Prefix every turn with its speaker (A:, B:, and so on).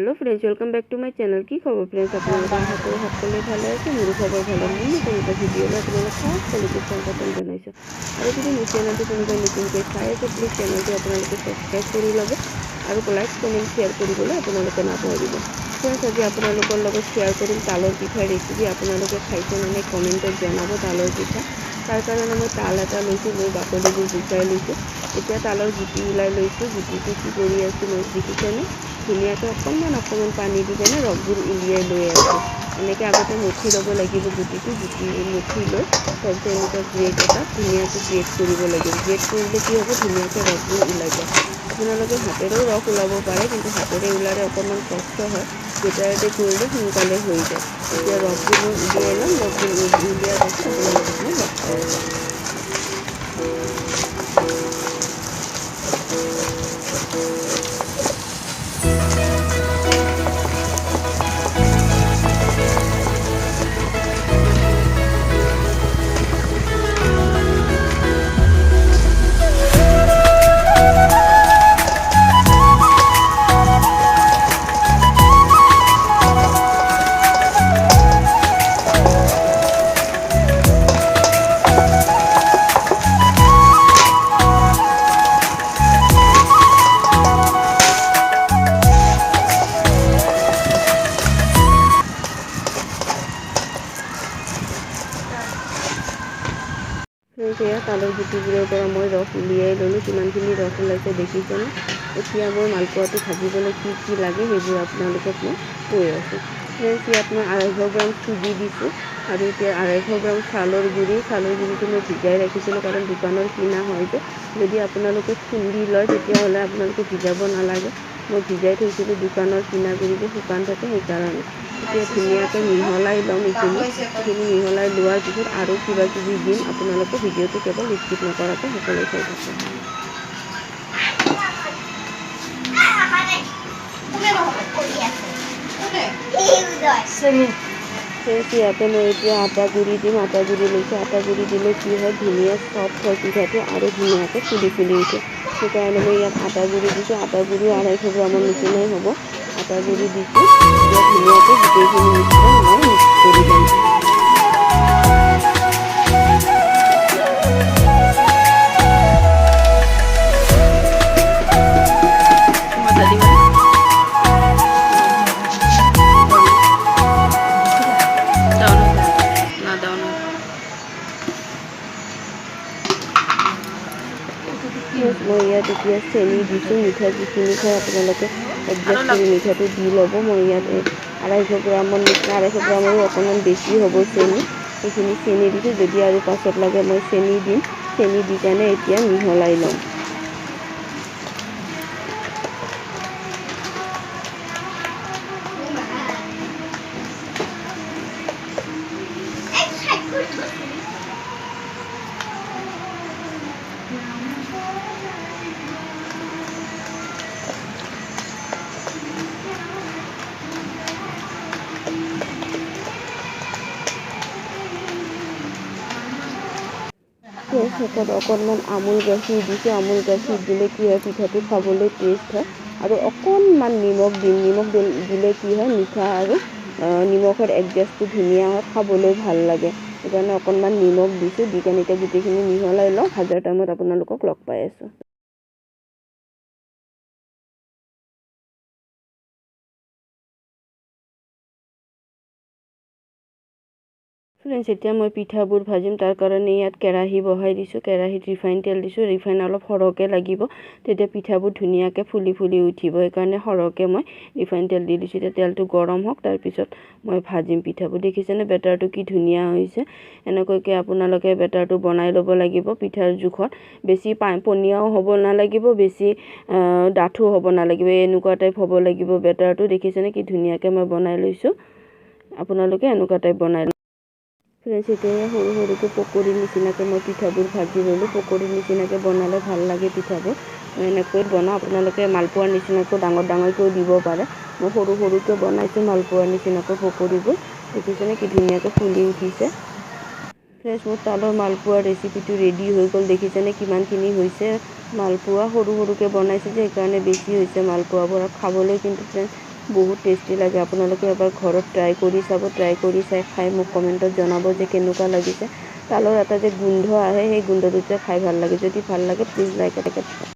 A: Hello friends, welcome back to my channel. কি খবৰ friends? আপোনালোকৰ আশা কৰোঁ সকলোৱে ভালে আছে। মোৰো খবৰ ভালে। মোৰ নতুন এটা ভিডিঅ'লৈ আপোনালোক সকলোকে স্বাগতম জনাইছোঁ। আৰু যদি মোৰ চেনেলটো কোনোবাই নতুনকৈ চাই আছে, প্লিজ চেনেলটো আপোনালোকে ছাবস্ক্ৰাইব কৰি ল'ব আৰু লাইক, কমেণ্ট, শ্বেয়াৰ কৰিবলৈ আপোনালোকে নাপাহৰিব। ফ্ৰেণ্ডছ, আজি আপোনালোকৰ লগত শ্বেয়াৰ কৰিম তালৰ পিঠাৰ ৰেচিপি। আপোনালোকে খাইছেনে নাই কমেণ্টত জনাব তালৰ পিঠা। তাৰ কাৰণে মই তাল এটা লৈছোঁ, লৈ বাকলিবোৰ গুচাই লৈছোঁ। এতিয়া তালৰ গুটি ওলাই লৈছোঁ। গুটিটো কি কৰি আছোঁ মই দেখিছেনে? ধুনীয়াকৈ অকণমান অকণমান পানী দি কেনে ৰসবোৰ উলিয়াই লৈ আছোঁ। এনেকৈ আগতে মঠি ল'ব লাগিব গুটিটো। গুটি মঠি লৈ তাৰপিছত এনেকুৱা গ্ৰেট এটা ধুনীয়াকৈ গ্ৰেট কৰিব লাগিব। গ্ৰেট কৰিলে কি হ'ব? ধুনীয়াকৈ ৰসবোৰ ওলাই যায়। আপোনালোকে হাতেৰেও ৰস ওলাব পাৰে, কিন্তু হাতেৰে ওলালে অকণমান কষ্ট হয়। গ্ৰেটাৰেদি কৰিলে সোনকালে হৈ যায়। এতিয়া ৰসবোৰ মই উলিয়াই ল'ম। ৰসবোৰ উলিওৱাৰ পাছত আপোনালোকক মই লগ পাই আছোঁ। সেয়া তালৰ গুটিবোৰৰ পৰা মই ৰস উলিয়াই ল'লোঁ। কিমানখিনি ৰস ওলাইছে দেখিছেনে? এতিয়া মই মালপোৱাটো ভাজিবলৈ কি কি লাগে সেইবোৰ আপোনালোকক মই কৈ আছোঁ। ফ্ৰেণ্ডছ, ইয়াত মই 250 গ্ৰাম চুজি দিছোঁ আৰু এতিয়া 250 গ্ৰাম চাউলৰ গুড়ি। চাউলৰ গুড়িটো মই ভিজাই ৰাখিছিলোঁ, কাৰণ দোকানৰ কিনা হয় যে। যদি আপোনালোকে খুন্দি লয়, তেতিয়াহ'লে আপোনালোকে ভিজাব নালাগে। মই ভিজাই থৈছিলোঁ, দোকানৰ কিনা গুড়ি যে শুকান থাকে, সেইকাৰণে। এতিয়া ধুনীয়াকৈ মিহলাই ল'ম এইখিনি। এইখিনি মিহলাই লোৱাৰ পিছত আৰু কিবা কিবি দিম। আপোনালোকে ভিডিঅ'টো কেৱল স্কিপ নকৰাকৈ সকলোৱে চাই থাকক। ইয়াতে মই এতিয়া আটা গুড়ি দিম। আটা গুড়ি লৈছোঁ। আটা গুড়ি দিলে কি হয়? ধুনীয়া চফ্ট হয় পিঠাটো আৰু ধুনীয়াকৈ ফুলি ফুলি উঠে। সেইকাৰণে মই ইয়াত আটা গুড়ি দিছোঁ। আটা গুড়িও 250 গ্ৰামৰ নিচিনাই হ'ব। আটা গুড়ি দিছোঁ। এতিয়া ধুনীয়াকৈ গোটেইখিনি মিশ্ৰণ মই মিক্স কৰি ল'ম। মই ইয়াত এতিয়া চেনি দিছোঁ। মিঠা যিখিনি খায় আপোনালোকে এডজাষ্ট কৰি মিঠাটো দি ল'ব। মই ইয়াত 250 গ্ৰামৰ নিচিনা, 250 গ্ৰামৰো অকণমান বেছি হ'ব চেনি। সেইখিনি চেনি দিছোঁ। যদি আৰু পাছত লাগে, মই চেনি দিম। চেনি দি কেনে এতিয়া মিহলাই ল'ম। শেষত অকণমান আমুল গাখীৰ দিছোঁ। আমুল গাখীৰ দিলে কি হয়? পিঠাটো খাবলৈ টেষ্ট হয়। আৰু অকণমান নিমখ দিম। নিমখ দিলে কি হয়? মিঠা আৰু নিমখৰ এডজাষ্টটো ধুনীয়া হয়, খাবলৈ ভাল লাগে। সেইকাৰণে অকণমান নিমখ দিছোঁ। দি কেনে এতিয়া গোটেইখিনি মিহলাই লওঁ। ভাজাৰ টাইমত আপোনালোকক লগ পাই আছোঁ। ফ্ৰেণ্ডছ, এতিয়া মই পিঠাবোৰ ভাজিম। তাৰ কাৰণে ইয়াত কেৰাহী বহাই দিছোঁ। কেৰাহীত ৰিফাইন তেল দিছোঁ। ৰিফাইন অলপ সৰহকৈ লাগিব, তেতিয়া পিঠাবোৰ ধুনীয়াকৈ ফুলি ফুলি উঠিব। সেইকাৰণে সৰহকৈ মই ৰিফাইন তেল দি দিছোঁ। এতিয়া তেলটো গৰম হওক, তাৰপিছত মই ভাজিম পিঠাবোৰ। দেখিছেনে বেটাৰটো কি ধুনীয়া হৈছে? এনেকুৱাকৈ আপোনালোকে বেটাৰটো বনাই ল'ব লাগিব পিঠাৰ জোখত। বেছি পনীয়াও হ'ব নালাগিব, বেছি ডাঠো হ'ব নালাগিব। এনেকুৱা টাইপ হ'ব লাগিব বেটাৰটো। দেখিছেনে কি ধুনীয়াকৈ মই বনাই লৈছোঁ? আপোনালোকে এনেকুৱা টাইপ বনাই। ফ্ৰেণ্ডছ, এতিয়া সৰু সৰুকৈ পকৰীৰ নিচিনাকৈ মই পিঠাবোৰ ভাজি ল'লোঁ। পকৰীৰ নিচিনাকৈ বনালে ভাল লাগে পিঠাবোৰ। মই এনেকৈ বনাওঁ। আপোনালোকে মালপোৱাৰ নিচিনাকৈ ডাঙৰ ডাঙৰকৈও দিব পাৰে। মই সৰু সৰুকৈ বনাইছোঁ মালপোৱাৰ নিচিনাকৈ পকৰীবোৰ। দেখিছেনে কি ধুনীয়াকৈ ফুলি উঠিছে? ফ্ৰেণ্ডছ, মোৰ তালৰ মালপোৱাৰ ৰেচিপিটো ৰেডি হৈ গ'ল। দেখিছেনে কিমানখিনি হৈছে মালপোৱা? সৰু সৰুকৈ বনাইছোঁ যে, সেইকাৰণে বেছি হৈছে মালপোৱাবোৰ। আৰু খাবলৈ কিন্তু ফ্ৰেণ্ডছ বহুত টেষ্টি লাগে। আপোনালোকে এবাৰ ঘৰত ট্ৰাই কৰি চাব। ট্ৰাই কৰি চাই খাই মোক কমেণ্টত জনাব যে কেনেকুৱা লাগিছে। তালৰ এটা যে গোন্ধ আহে, সেই গোন্ধটোতে খাই ভাল লাগে। যদি ভাল লাগে, প্লিজ লাইক এটা